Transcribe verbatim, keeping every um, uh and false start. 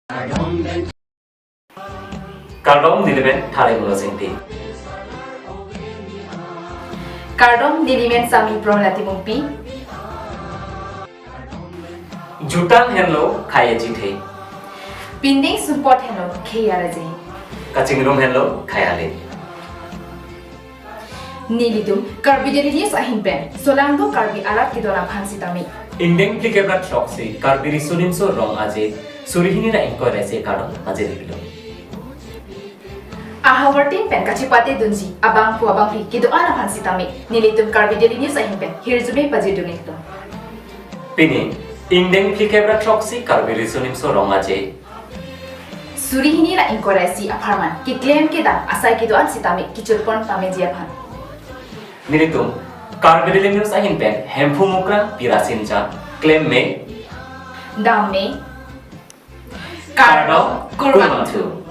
Kardom, nelimen Thareng Losingti. Kardom, nelimen Sami Promila Timungpi. Jutang henlo khei ajithe. Pindeng sumpot henlo khei araje. Kachingrum henlo khei ale. Nelitum Karbi Daily News ahin pen solangdo Karbi arat kedo-an aphan sitame. Ingdeng phlikep ra throksi Karbi Riso Nimso Rong Aje suri hini ra ingkoi ra isi kardom pajirpilo. Ahavar tin pen kachepate dunji abangphu abangphi kedo-an aphan sitame nelitum Karbi Daily News ahin pen hirjume pajir dun-iklo. Pini, ingdeng phlikep ra throksi Karbi Riso Nimso Rong Aje suri hini ra ingkoi ra isi apharman keklem kedam asai kedo-an sitame kechotpon pameji aphan. Nelitum Karbi Daily News ahin pen Hemphu Mukrang, Pirasin Chang, klem me, dam me, kardom, kardom, kurvangthu. Kurvangthu.